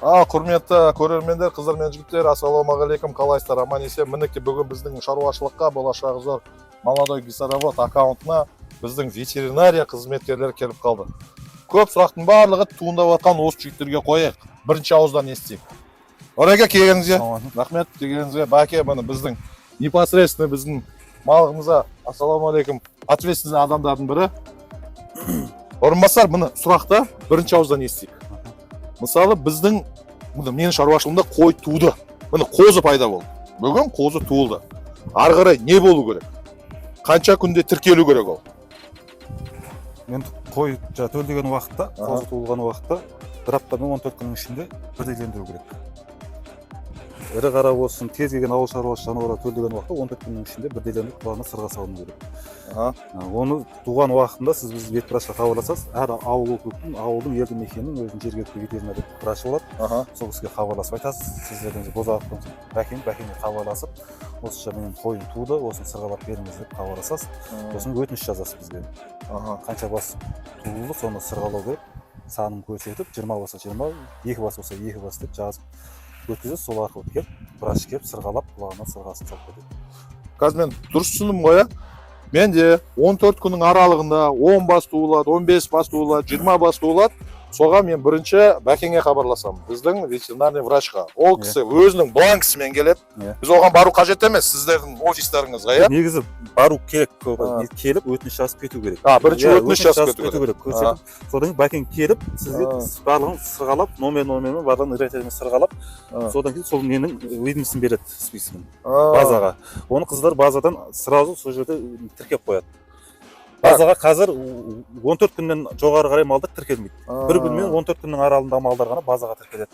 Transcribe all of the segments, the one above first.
Ал, құрметті көрермендер, қыздар мен жігіттер, ассалаумағалейкум! Қалайсыздар, аман есен? Мінекей, бүгін біздің шаруашылыққа, болашағы зор молодой гисаровод аккаунтына біздің ветеринария қызметкерлері келіп қалды. Көп сұрақтың барлығы туындап жатқан осы жігіттерге қояйық, бірінші ауыздан естиік. Ореке, келгеніңізге рахмет, келгеніңізге. Бәке, міне, біздің непосредственно біздің малымызға, ассалаумағалейкум, ответственный адамдардың бірі Орынбасар. Міне, сұрақты бірінші ауыздан естиік. Мысалы, біздің, міне, менің шаруашылығымда қой туды, міне, қозы пайда болды, бүгін қозы туылды. Ары қарай не болу керек, қанша күнде тіркелу керек ол? Енді қой жаңа төлдеген уақытта, қозы туылған уақытта бір апта мен 14 күннің ішінде бірдейлендіру керек. Ірі қара болсын, кез келген ауыл шаруашылық жануарлар төлдеген уақытта 14 күннің ішінде бірдейлендіріп, құлағына сырға салыну керек. Оны туған уақытында сіз біз ветврачқа хабарласасыз. Әр ауыл округтің, ауылдың, елді мекеннің өзінің жергілікті ветеринар врачы болады. Сол кісіге хабарласып айтасыз. Сіздердің Бозағықтың Бәкең, Бәкеңге хабарласып, осынша менің қойым туды, осыны сырғалап беріңіз деп хабарласасыз. Сосын өтініш жазасыз бізге. Қанша бас туылды, соны сырғалау керек, санын көрсетіп, 20 болса 20, екі бас болса екі бас деп жазып өткізесіз. Сол арқылы келіп, врач келіп, сырғалап, құлағына сырғасын салып кетеді. Қазір мен дұрыс түсіндім ғой, иә? Менде 14 күннің аралығында 10 бас туылады, 15 бас туылады, 20 бас туылады. Соған мен бірінші Бәкеңе хабарласамын, біздің ветеринарный врачқа. Ол кісі өзінің бланкісімен келеді. Біз оған бару қажет емес, сіздердің офистарыңызға, иә? Негізі бару керек көп, келіп, өтініш жазып кету керек. А, бірінші Иә, өтініш жазып кету керек, көрсетіп, содан кейін Бәкең келіп, сізге барлығын сырғалап, номер номермен барлығын ретімен сырғалап, содан кейін сол ненің ведомствосын береді, списогін базаға. Оны қыздар базадан сразу сол жерде тіркеп қояды. Базаға қазір 14 күннен жоғары қарай малдар тіркелмейді. Бір күн мен 14 күннің аралығында малдар ғана базаға тіркеледі,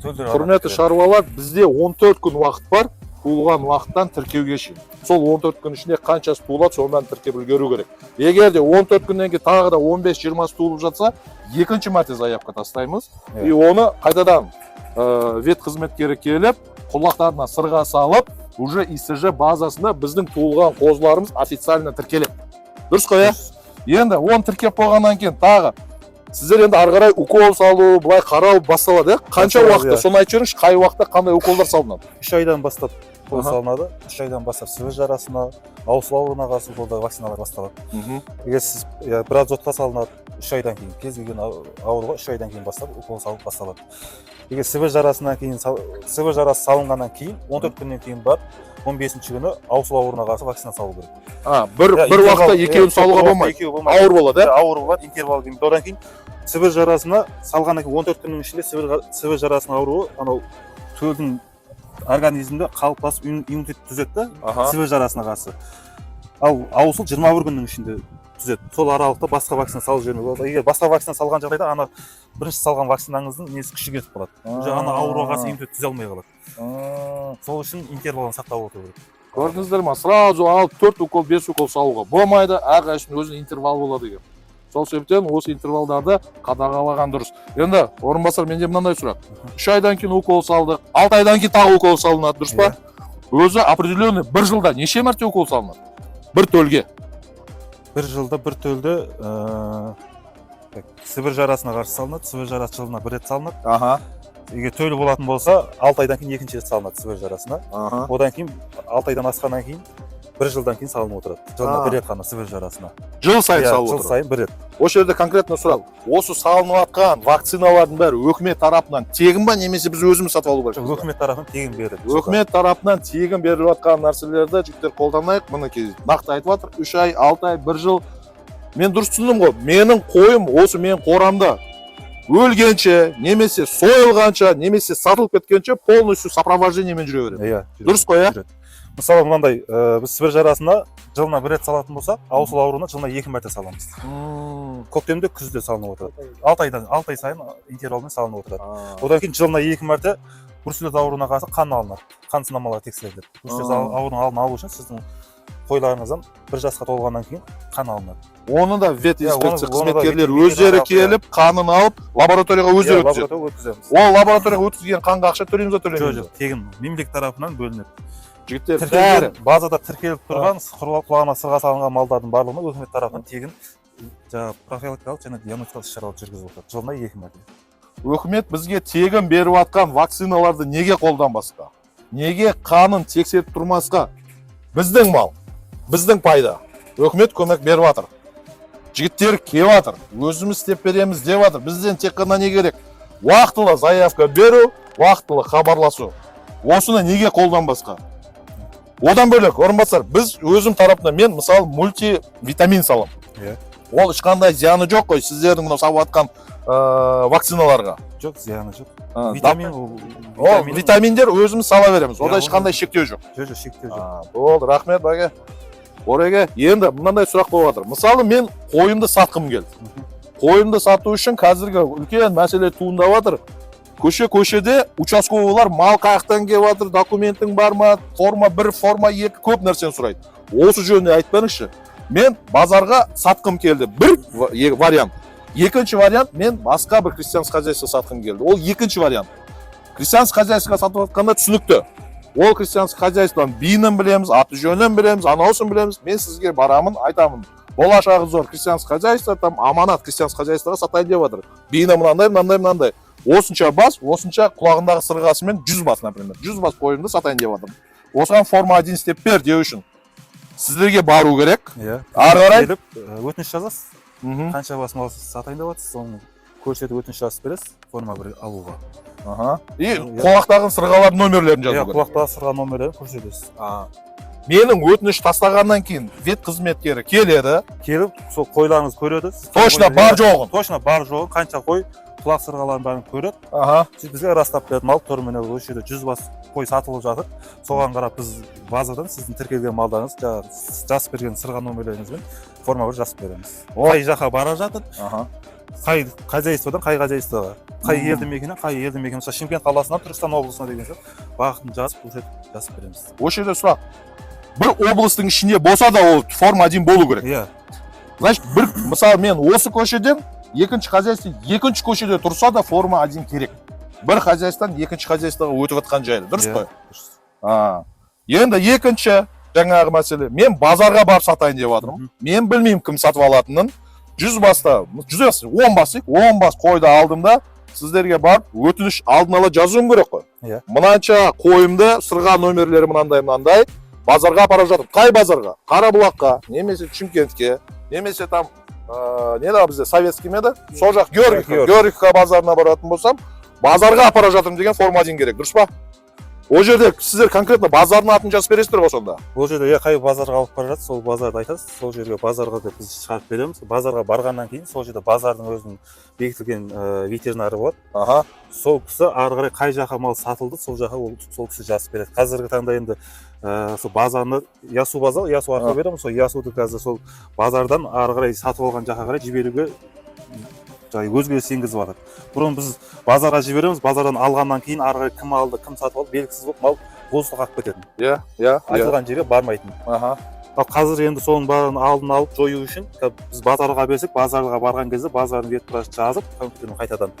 төлдер ғана Құрметті тіркеледі. шаруалар, бізде 14 күн уақыт бар туылған уақыттан тіркеуге шейін. Сол 14 күн ішінде қаншасы туылады, соның бәрін тіркеп үлгеру керек. Егер де 14 күннен кейін тағы да 15-20 туылып жатса, екінші мәрте заявка тастаймыз. И оны қайтадан вет қызметкері келіп, құлақтарына сырға салып, уже ИСЖ базасында біздің туылған қозыларымыз официально тіркеледі, дұрыс қой, иә? Енді оны тіркеп болғаннан кейін тағы сіздер енді ары қарай укол салу, былай қарау басталады, иә? Қанша Басталады, уақытта, иә. соны айтып жіберіңізші, қай уақытта қандай уколдар салынады? 3 айдан бастап укол салынады. 3 айдан бастап Сібір жарасына, аусыл ауруына қарсы уколдар, вакциналар басталады. Егер сіз, иә, біразотқа салынады 3 айдан кейін. Кез келген ауруға 3 айдан кейін бастап укол салып басталады. Егер Сібір жарасынан кейін, Сібір жарасы салынғаннан кейін 14 күннен кейін барып, 15-күні аусыл ауруына қарсы вакцина салу керек. А, бір Иә, бір интервал- уақытта екеуін иә, салуға бір уақытта болмайды? Екеуі болмайды. Ауыр болады, Иә, иә? Ауыр болады, интервал кейін. Одан кейін Сібір жарасына салғаннан кейін 14 күннің ішінде Сібір жарасының ауруы анау төлдің организмде қалыптасып, иммунитет түзеді да Сібір жарасына қарсы. Ал аусыл 21 күннің ішінде түзеді. Сол аралықта басқа вакцина салып жібермеуге болады. Егер басқа вакцина салған жағдайда, ана бірінші салған вакцинаңыздың несі, күші кетіп қалады, уже ана ауруға қарсы иммунитет түзе алмай қалады. Сол үшін интервалын сақтап отыру керек. Көрдіңіздер ма, сразу алып төрт укол, бес укол салуға болмайды, әрқайсысының өзінің интервалы болады екен. Сол себептен осы интервалдарды қадағалаған дұрыс. Енді, Орынбасар, менде мынандай сұрақ: 3 айдан кейін укол салдық, 6 айдан кейін тағы укол салынады, дұрыс па? Өзі определенный бір жылда неше мәрте укол салынады бір төлге? Бір жылда бір төлде так, Сібір жарасына қарсы салынады. Сібір жарасы жылына бір рет салынады. Егер төл болатын болса, 6 айдан кейін екінші рет салынады Сібір жарасына. Одан кейін 6 айдан асқаннан кейін, бір жылдан кейін салынып отырады, жылына бір рет қана Сібір жарасына. Жыл сайын Иә, салып жыл отырады? сайын бір рет. Осы жерде конкретно сұрақ: осы салынып жатқан вакциналардың бәрі өкімет тарапынан тегін ба немесе біз өзіміз сатып алу керекпіз ба? Өкімет тарапынан тегін беріледі. Өкімет тарапынан тегін беріліп жатқан нәрселерді, жігіттер, қолданайық. Мінекей, нақты айтып жатыр: 3 ай, 6 ай, бір жыл. Мен дұрыс түсіндім ғой, менің қойым осы менің қорамда өлгенше немесе сойылғанша немесе сатылып кеткенше полностью сопровождениемен жүре береді? Иә. Дұрыс қой, иә? Жүреді. Мысалы, мынандай, біз Сібір жарасына жылына бір рет салатын болсақ, аусыл ауруына жылына екі мәрте саламыз. Көктемде, күзде салынып отырады, 6 айдан, 6 ай сайын интервалмен салынып отырады. Одан кейін жылына екі мәрте бруцеллез ауруына қарсы қан алынады, қан сынамалары тексеріледі. Бруцеллез ауруының алдын алу үшін сіздің қойларыңыздан бір жасқа толғаннан кейін қан алынады. Оны да вет Иә, инспекция оны да қызметкерлері ветеринарлық, өздері келіп, қанын алып, лабораторияға өздері Иә, өткізеді? Лабораторияға өткіземіз. Ол лабораторияға өткізген қанға ақша төлейміз ба, Жоқ. төлемейміз Жоқ, тегін, мемлекет тарапынан бөлінеді. ба? Жігіттер, бәрі Тіркелген, базада тіркеліп тұрған, құлағына сырға салынған малдардың барлығына өкімет тарапынан тегін жаңағы профилактикалық және диагностикалық іс шаралар жүргізіп отырады жылына екі мәрте. Өкімет бізге тегін беріп жатқан вакциналарды неге қолданбасқа, неге қанын тексеріп тұрмасқа? Біздің мал, біздің пайда. Өкімет көмек беріп жатыр, жігіттер келіп жатыр, өзіміз істеп береміз деп жатыр. Бізден тек қана не керек? Уақытылы заявка беру, уақытылы хабарласу. Осыны неге қолданбасқа? Одан бөлек, Орынбасар, біз өзім тарапынан, мен мысалы мультивитамин саламын. Ол ешқандай зияны жоқ қой сіздердің мынау салып жатқан вакциналарға? Жоқ, зияны жоқ. Витамин ол. Ол витаминдер өзіміз сала береміз, онда Иә, ешқандай шектеу жоқ. Жоқ, шектеу жоқ. А, болды, рахмет, бәке. Ореге, енді мынандай сұрақ болып жатыр. Мысалы, мен қойымды сатқым келді. Қойымды сату үшін қазіргі үлкен мәселе туындап жатыр. Көше көшеде участковыйлар мал қаяқтан келіп жатыр, документің бар ма, форма 1, форма 2, көп нәрсені сұрайды. Осы жөнінде айтып беріңізші. Мен базарға сатқым келді, бір вариант. Екінші вариант, мен басқа бір крестьянский хозяйство сатқым келді, ол екінші вариант. Крестьянский хозяйствоға сатып жатқанда түсінікті, ол крестьянский хозяйствоның БИНін білеміз, аты жөнін білеміз, анауысын білеміз. Мен сізге барамын, айтамын: болашағы зор крестьянский хозяйство, там Аманат крестьянский хозяйствоға сатайын деп жатыр, БИНі мынандай, мынандай, мынандай, осынша бас, осынша құлағындағы сырғасымен 100 бас, например, 100 бас қойымды сатайын деп жатырмын, осыған форма 1 істеп бер деу үшін сіздерге бару керек. Иә. Ары қарай? Келіп өтініш жазасыз. Қанша бас мал сатайын деп жатсыз, соны көрсетіп, өтініш жазып бересіз форма 1 алуға. И құлақтағы сырғалардың номерлерін жазу керек. Құлақтағы сырға номерлерін көрсетесіз. Менің өтініш тастағаннан кейін вет қызметкері келеді. Келіп, сол қойларыңызды көреді. Сіз Точно бар жоғын. Точно бар жоғын, қанша қой, құлақ сырғаларын бәрін көреді. Сөйтіп бізге растап береді: мал тұр, міне, осы жерде 100 бас қой сатылып жатыр. Соған қарап біз базадан сіздің тіркелген малдарыңыз, жаңағы жазып берген сырға номерлеріңізбен форма 1 жазып береміз. Қай жаққа бара жатыр, қай хозяйстводан қай хозяйствоға, қай елді мекеннен қай елді мекен, мысалы, Шымкент қаласынан Түркістан облысына деген сияқты бағытын жазып, көрсетіп жазып береміз. Осы жерде сұрақ: бір облыстың ішінде болса да, ол форма 1 болу керек? Иә. Значит, бір, мысалы, мен осы көшеден екінші хозяйство екінші көшеде тұрса да, форма 1 керек, бір хозяйстводан екінші хозяйствоға өтіп жатқан жайлы, дұрыс Иә, қой? Дұрыс. А, енді екінші жаңағы мәселе: мен базарға барып сатайын деп жатырмын. Мен білмеймін кім сатып алатынын. 100 баста, 100 бас, 10 бас дейік, 10 бас қойды алдым да, сіздерге барып өтініш алдын ала жазуым керек қой? Иә. Мынанша қойымды, сырға номерлері мынандай, мынандай, базарға апарып жатырмын. Қай базарға? Қарабұлаққа немесе Шымкентке, немесе там не да, бізде Советский ме еді, сол жақ, Георгиевка. Георгиевка. Георгиевка базарына баратын болсам, базарға апара жатырмын деген форма 1 керек, дұрыс па? Ол жерде сіздер конкретно базардың атын жазып бересіздер ғой сонда? Ол жерде, иә, қай базарға алып бара жатсыз, сол базарды айтасыз. Сол жерге, базарға деп біз шығарып береміз. Базарға барғаннан кейін сол жерде базардың өзінің бекітілген ветеринары болады. Сол кісі ары қарай қай жаққа мал сатылды, сол жаққа ол сол кісі жазып береді. Қазіргі таңда енді сол базаны ЯСУ базар, ЯСУ арқылы береміз. Сол ЯСУды қазір сол базардан ары қарай сатып алған жаққа қарай жіберуге жаңағы өзгеріс енгізіп жатыр. Бұрын біз базарға жібереміз, базардан алғаннан кейін ары қарай кім алды, кім сатып алды белгісіз болып, мал босқа қалып кететін, иә иә иә айтылған жерге бармайтын. Ал қазір енді соның бәрін алдын алып, жою үшін біз базарға берсек, базарға барған кезде базардың ветврачы жазып компьютермен қайтадан,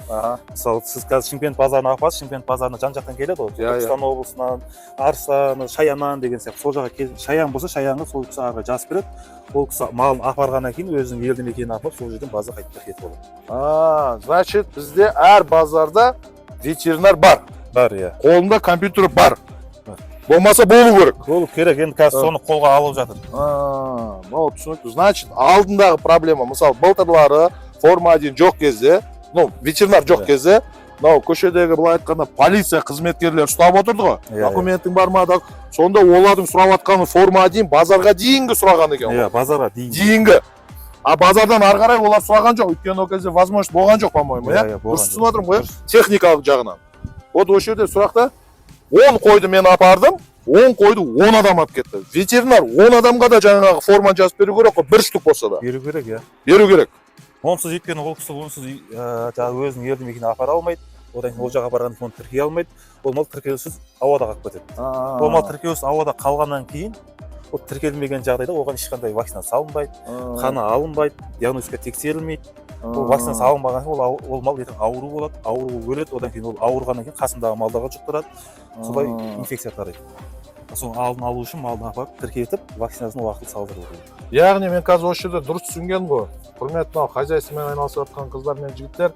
мысалы, сіз қазір Шымкент базарына апарасыз, Шымкент базарына жан жақтан келеді ғой. Иә, иә. Түркістан облысынан, Арыстан, Шаяннан деген сияқты. Сол жаққа Шаян болса, Шаянға сол кісі ары қарай жазып береді. Ол кісі малын апарғаннан кейін өзінің елді мекеніне апарып, сол жерден базар қайтып кетіп алады. А, значит, бізде әр базарда ветеринар бар? Бар, иә. Қолында компьютері бар? Бар. Болмаса болу керек. Болу керек енді, қазір соны қолға алып жатыр. А, ну түсінікті. Значит, алдындағы проблема, мысалы, былтырлары форма 1 жоқ кезде, ну, ветеринар жоқ кезде, мынау көшедегі, былай айтқанда, полиция қызметкерлері ұстап отырды ғой. Иә, иә. Документің бар ма? Сонда олардың сұрап жатқаны форма 1 базарға дейінгі сұраған екен ғой. Иә, базарға дейін. Дейінгі. А базардан ары қарай олар сұраған жоқ, өйткені ол кезде возможность болған жоқ, по моему, иә? Иә, болған Дұрыс түсініп жоқ. жатырмын ғой, иә? Дұрыс. Техникалық жағынан. Вот осы жерде сұрақта: 10 қойды мен апардым, 10 қойды 10 адам алып кетті. Ветеринар 10 адамға да жаңағы форманы жазып беру керек қой, бір штук болса да. Беру керек, иә. Беру керек. Онсыз, өйткені ол кісі онсыз жаңағы өзінің елді мекеніне апара алмайды. Одан кейін ол жаққа барғаннан кейін оны тіркей алмайды. Ол мал тіркеусіз ауада қалып кетеді. Ол мал тіркеусіз ауада қалғаннан кейін, ол тіркелмеген жағдайда оған ешқандай вакцина салынбайды, қаны алынбайды, диагностика тексерілмейді. Ол вакцина салынбаған соң ол мал ертең ауру болады, ауру болып өледі. Одан кейін ол ауырғаннан кейін қасындағы малдарға жұқтырады, солай инфекция тарайды. Соның алдын алу үшін малды апарып тіркетіп, вакцинасын уақытылы салдыру керек. Яғни мен қазір осы жерде дұрыс түсінген ғой, құрметті мынау хозяйствомен айналысып жатқан қыздар мен жігіттер.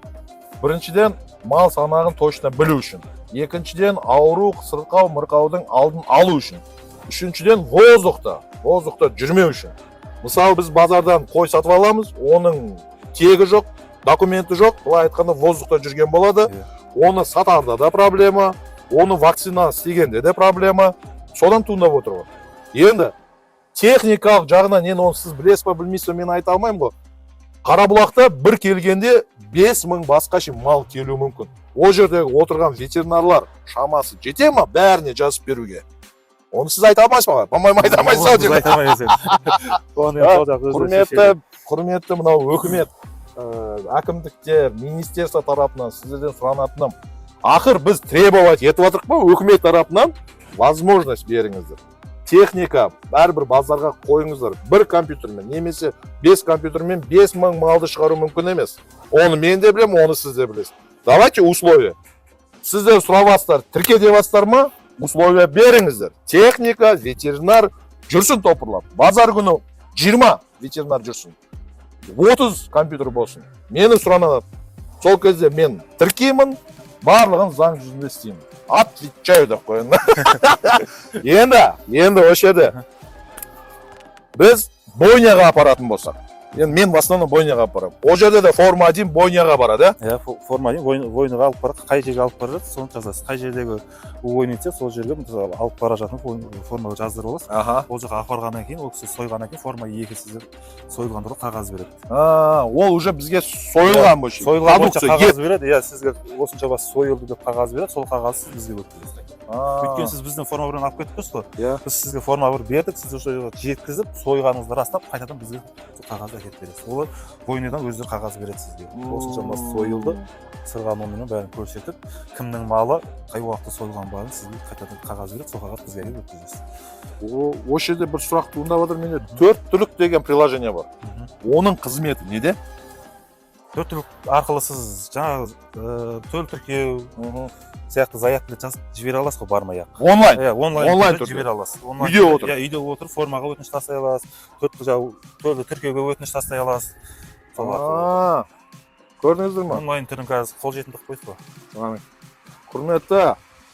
Біріншіден, мал санағын точно білу үшін, екіншіден, ауру, сырқау мырқаудың алдын алу үшін, үшіншіден, воздухта жүрмеу үшін. Мысалы, біз базардан қой сатып аламыз, оның тегі жоқ, документі жоқ, былай айтқанда, воздухта жүрген болады. Оны сатарда да проблема, оны вакцина істегенде де проблема содан туындап отыр ғой. Енді техникалық жағынан, енді оны сіз білесіз ба, білмейсіз ба, мен айта алмаймын ғой. Қарабұлақта бір келгенде 5000 басқа шейін мал келуі мүмкін. Ол жердегі отырған ветеринарлар шамасы жете ма бәріне жазып беруге? Оны сіз айта алмайсыз ба? По-моему, айта алмайсыз ау Біз деймін. айта алмаймыз енді. Оны енді сол жақ өздері Құрметті, шешеді. құрметті мынау өкімет, әкімдіктер, министерство тарапынан сіздерден сұранатыным: ақыр біз требовать етіп жатырмық па өкімет тарапынан, возможность беріңіздер, техника әрбір базарға қойыңыздар. Бір компьютермен немесе бес компьютермен 5000 малды шығару мүмкін емес. Оны мен де білемін, оны сіз де білесіз. Давайте условия. Сіздер сұрап жатсыздар, тірке деп жатсыздар ма, условия беріңіздер. Техника, ветеринар жүрсін топырлап. Базар күні 20 ветеринар жүрсін, 30 компьютер болсын. Мені сұранады, сол кезде мен тіркеймін, барлығын заң жүзінде істеймін, отвечаю деп қояйын. Енді осы жерде біз бойняға апаратын болсақ, енді мен в основном бойняға апарамын, ол жерде де форма 1 бойняға барады, иә? Иә, форма 1 бойняға алып барады. Қай жерге алып бара жатыр, соны жазасыз. Қай жердегі убойный цех, сол жерге, мысалы, алып бара жатып формаға жаздырып аласыз. Ол жаққа апарғаннан кейін, ол кісі сойғаннан кейін, форма 2 сізге сойылған туралы қағаз береді. А, ол уже бізге сойылған бойынша Сойылған бойынша продукция, қағаз ет. береді, иә. Сізге осынша бас сойылды деп қағаз береді. Сол қағазды сіз бізге өткізесіз. Өйткені сіз бізден форма бірін алып кетіп тұрсыз ғой. Иә. Біз сізге форма бір бердік, сіз уже жеткізіп, сойғаныңызды растап, қайтадан бізге сол қағазды әкеліп бересіз. Олар бойнядан өздері қағаз береді сізге: осынша бас сойылды, сырға номерін, бәрін көрсетіп, кімнің малы, қай уақытта сойылған, барын сізге қайтадан қағаз береді. Сол қағазды бізге әкеліп өткізесіз. Осы жерде бір сұрақ туындап жатыр менде. Төрт түлік деген приложение бар. Оның қызметі неде? Төрт түлік арқылы сіз жаңағы төл тіркеу сияқты заявка жазып жібере аласыз ғой бармай ақ. Онлайн? Иә, онлайн, Онлайн түрде түрде. жібере аласыз. Онлайн Үйде түрде. отырып. Иә, үйде отырып формаға өтініш тастай аласыз, төрт жаңағы төлді тіркеуге өтініш тастай аласыз сол арқылы. А, көрдіңіздер ма? Онлайн түрін қазір қолжетімді қылып қойдық қой. Яғни, құрметті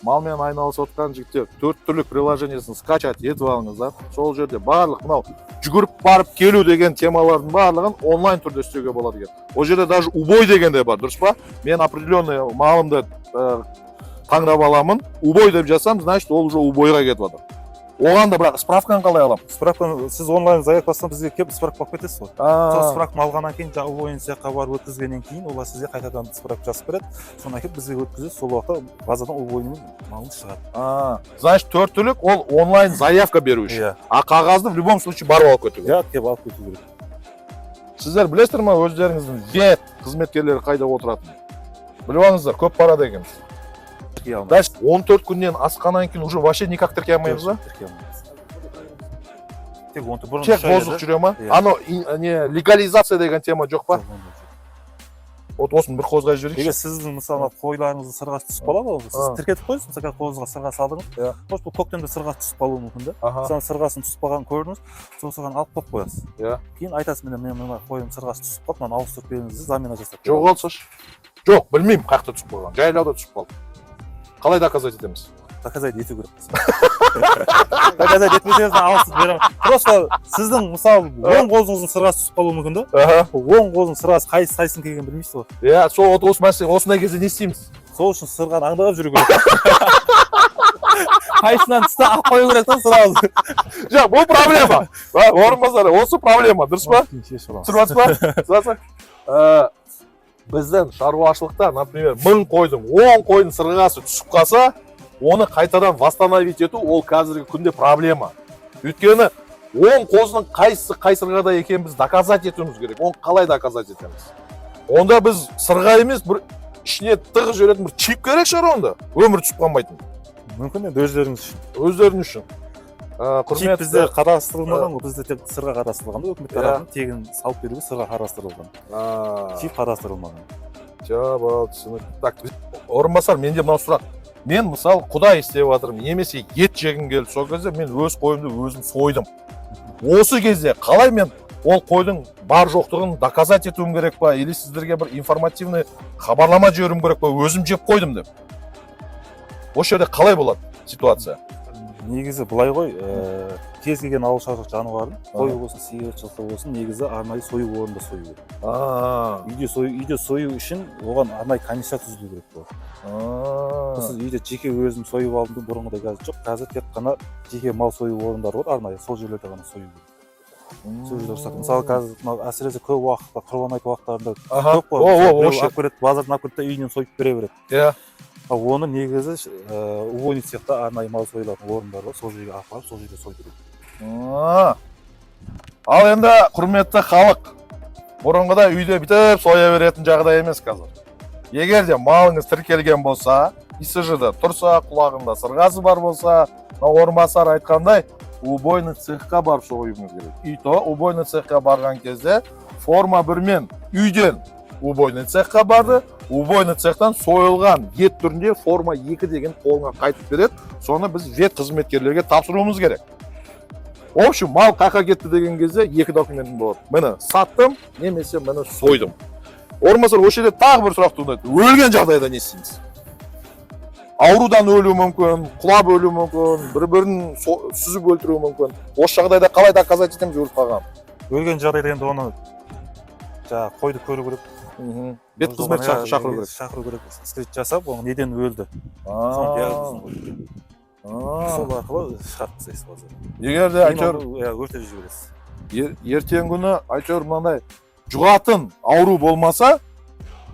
малмен айналысып отқан жігіттер, төрт түлік приложениесін скачать етіп алыңыздар. Сол жерде барлық мынау жүгіріп барып келу деген темалардың барлығын онлайн түрде істеуге болады екен. Ол жерде даже убой деген де бар, дұрыс па? Мен определенный малымды таңдап аламын, убой деп жазсам, значит, ол уже убойға кетіп жатыр. Оған да, бірақ справканы қалай аламын? Справканы сіз онлайн заявка бассаң, бізге келіп справка алып кетесіз ғой. Сол справканы алғаннан кейін, жаңағы убойный цехқа барып өткізгеннен кейін, олар сізге қайтадан справка жазып береді. Соны әкеліп бізге өткізесіз. Сол уақытта базадан убойный малыңыз шығады. А, значит, төрт түлік ол онлайн заявка беру үшін, Иә. а қағазды в любом случае барып алып кету керек. Иә, келіп алып кету керек. Сіздер білесіздер ма, өздеріңіздің вет қызметкерлері қайда отыратынын? Біліп алыңыздар, көп барады екенбіз. Тіркей алмаймыз. Дальше, 14 күннен асқаннан кейін уже вообще никак тіркей алмаймыз ба? Тіркей алмаймыз. Тек он бұрын Тек 3 ай воздух еді. жүре ма? Иә. Анау не легализация деген тема жоқ па? Жоқ, ондай жоқ. Вот осыны бір қозғай жіберейікші. Егер сіздің, мысалы, қойларыңыздың сырғасы түсіп қалады ғой, сіз тіркетіп қойсыз, мысалы, қозыға сырға салдыңыз, может, бұл көктемде сырғасы түсіп қалуы мүмкін да. Мысалы, сырғасын түсіп қалғанын көрдіңіз, сол сырғаны алып қойып қоясыз. Кейін айтасыз: міне, мен мына қойым сырғасы түсіп қалды, мынаны ауыстырып беріңіз деп, замена жасап. Жоғалсашы, жоқ, білмеймін қай жақта түсіп қалған, жайлауда түсіп қалды, қалай доказать етеміз? Доказать ету керек. Доказать етпесеңіз, ауыстырып бере алмаймын. Просто сіздің, мысалы, оң қозыңыздың сырғасы түсіп қалуы мүмкін да. Оң қозының сырғасы қайсысы қайсысын келгенін білмейсіз ғой. Иә, сол, вот осы мәселе. Осындай кезде не істейміз? Сол үшін сырғаны аңдап жүру керек. Қайсынан түсті, алып қою керек та сразу. Жоқ, бұл проблема. А, орынбасар, осы проблема, дұрыс па? Шешіп аламыз. Түсіріп жатсыз ба? Түсіріп жатсыз ба? Біздің шаруашылықта, например, 1000 қойдың, 10 қойдың сырғасы түсіп қалса, оны қайтадан восстановить ету ол қазіргі күнде проблема. Өйткені 10 қозының қайсысы қай сырғада екенін біз доказать етуіміз керек. Оны қалай доказать етеміз? Онда біз сырға емес, бір ішіне тығып жіберетін бір чип керек шығар онда, өмір түсіп қалмайтын. Мүмкін, енді өздеріңіз үшін. Өздерің үшін. Чип Құрметті бізде қарастырылмаған ғой, бізде тек сырға қарастырылған да, үкімет тарапынан тегін салып беруге сырға қарастырылған. Чип қарастырылмаған. Жабал, түсінікті. Так, орынбасар, менде мынау сұрақ. Мен, мысалы, құдай істеп жатырмын немесе ет жегім келді, сол кезде мен өз қойымды өзім сойдым. Осы кезде қалай мен Ол қойдың бар жоқтығын доказать етуім керек па или сіздерге бір информативный хабарлама жіберуім керек па, өзім жеп қойдым деп? Осы жерде қалай болады ситуация? Негізі былай ғой, кез келген ауыл шаруашылық жануарын, қой болсын, сиыр, жылқы болсын, негізі арнайы сою орнында сою керек. Үйде сою үшін оған арнайы комиссия түзілу керек болады. Сіз үйде жеке өзім сойып алдым деп, бұрынғыдай қазір жоқ. Қазір тек қана жеке мал сою орындары бар арнайы, сол жерлерде ғана сою керек, сол жерде рұқсат. Мысалы, қазір мынау әсіресе көп уақытта, Құрбан айт уақыттарында көп қой. О, о, Мысалы, біреу осы алып келеді, базардан алып келеді да, үйінен сойып бере береді. Ал оны негізі убойный цехта арнайы мал сойылатын орындар бар, сол жерге апарып, сол жерде сойдыру. Ал енді, құрметті халық, бұрынғыдай үйде бүйтіп соя беретін жағдай емес қазір. Егер де малыңыз тіркелген болса, ИСЖ-да тұрса, құлағында сырғасы бар болса, мына орынбасар айтқандай, убойный цехқа барып союыңыз керек. И то убойный цехқа барған кезде форма бірмен үйден убойный цехқа барды, убойный цехтан сойылған ет түрінде форма 2 деген қолыңа қайтып береді. Соны біз вет қызметкерлерге тапсыруымыз керек. В общем, мал қайда кетті деген кезде екі документім болады: міне, саттым немесе міне, сойдым. Орынбасар, осы жерде тағы бір сұрақ туындайды: өлген жағдайда не істейміз? Аурудан өлуі мүмкін, құлап өлуі мүмкін, бір бірін сүзіп өлтіруі мүмкін. Осы жағдайда қалай доказать етеміз өліп қалғанын? Өлген жағдайда енді оны жаңағы қойды көру керек. Вет қызмет шақыру керек. Шақыру керек, вскрытие жасап, оның неден өлді, соның диагнозын қою керек. Сол арқылы шығарып тастайсыз базарға. Егер де әйтеуір Иә, өртеп жібересіз. Ертеңгі күні әйтеуір мынандай жұғатын ауру болмаса,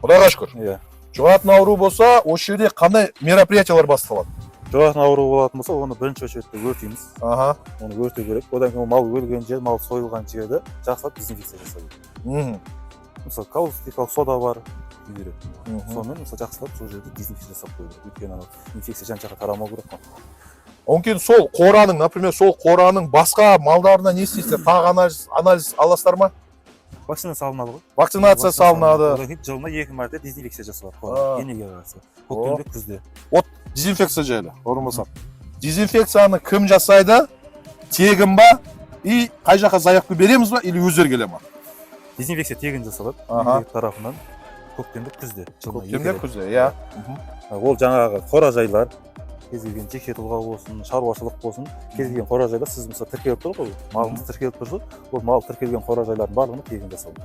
құдайға шүкір. Жұғатын ауру болса, осы жерде қандай мероприятиялар басталады? Жұғатын ауру болатын болса, оны бірінші очередьте өртейміз. Оны өртеу керек. Одан кейін ол мал өлген жер, мал сойылған жерді жақсылап дезинфекция жасау керек. Мысалы, каустикалық сода бар күйдіреді. Сонымен, мысалы, жақсылап сол жерде дезинфекция жасап қою керек, өйткені анау инфекция жан жаққа тарамау керек қой. Одан кейін сол қораның, например, сол қораның басқа малдарына не істейсіздер? Тағы анализ аласыздар ма? Вакцина салынады ғой. Вакцинация салынады. Одан кейін жылына екі мәрте дезинфекция жасалады қора енеге қарсы, көктемде, күзде. Дезинфекция жайлы, орынбасар, дезинфекцияны кім жасайды, тегін ба и қай жаққа заявка береміз ба или өздері келе ма? Дезинфекция тегін жасалады мемлекет тарапынан, көктемде, күзде, жылына екі Көктемде, рет. күзде, иә. Ол жаңағы қора жайлар, кез келген жеке тұлға болсын, шаруашылық болсын, кез келген қора жайлар, сіз, мысалы, тіркеліп тұр ғой, малыңыз тіркеліп тұрса, ол мал тіркелген қора жайлардың барлығына тегін жасалады.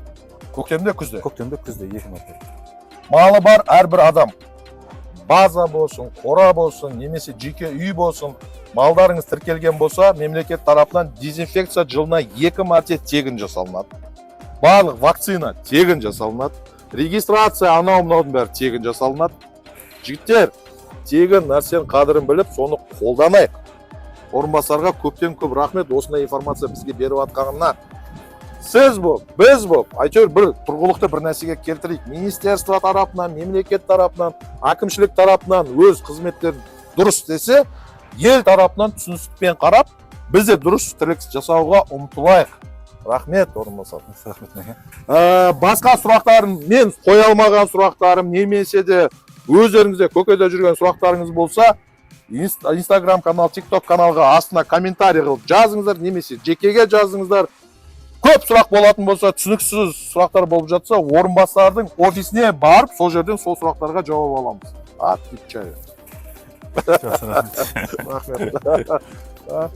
Көктемде, күзде. Көктемде, күзде екі мәрте. Малы бар әрбір адам, база болсын, қора болсын немесе жеке үй болсын, малдарыңыз тіркелген болса, мемлекет тарапынан дезинфекция жылына екі мәрте тегін жасалынады, барлық вакцина тегін жасалынады, регистрация, анау мынаудың бәрі тегін жасалынады. Жігіттер, тегін нәрсенің қадірін біліп, соны қолданайық. Орынбасарға көптен көп рахмет осындай информация бізге беріп жатқанына. Сіз болып, біз болып, әйтеуір бір тұрғылықты бір нәрсеге келтірейік. Министерство тарапынан, мемлекет тарапынан, әкімшілік тарапынан өз қызметтерін дұрыс істесе, ел тарапынан түсіністікпен қарап, біз де дұрыс тірлік жасауға ұмтылайық. Рахмет, орынбасар. Рахмет, Мәке. Басқа сұрақтарым, мен қоя алмаған сұрақтарым немесе де өздеріңізде көкейде жүрген сұрақтарыңыз болса, Инстаграм канал, Тикток каналға астына комментарий қылып жазыңыздар немесе жекеге жазыңыздар. Көп сұрақ болатын болса, түсініксіз сұрақтар болып жатса, орынбасардың офисіне барып, сол жерден сол сұрақтарға жауап аламыз. Отвечаю. Жақсы, рахмет. Рахмет.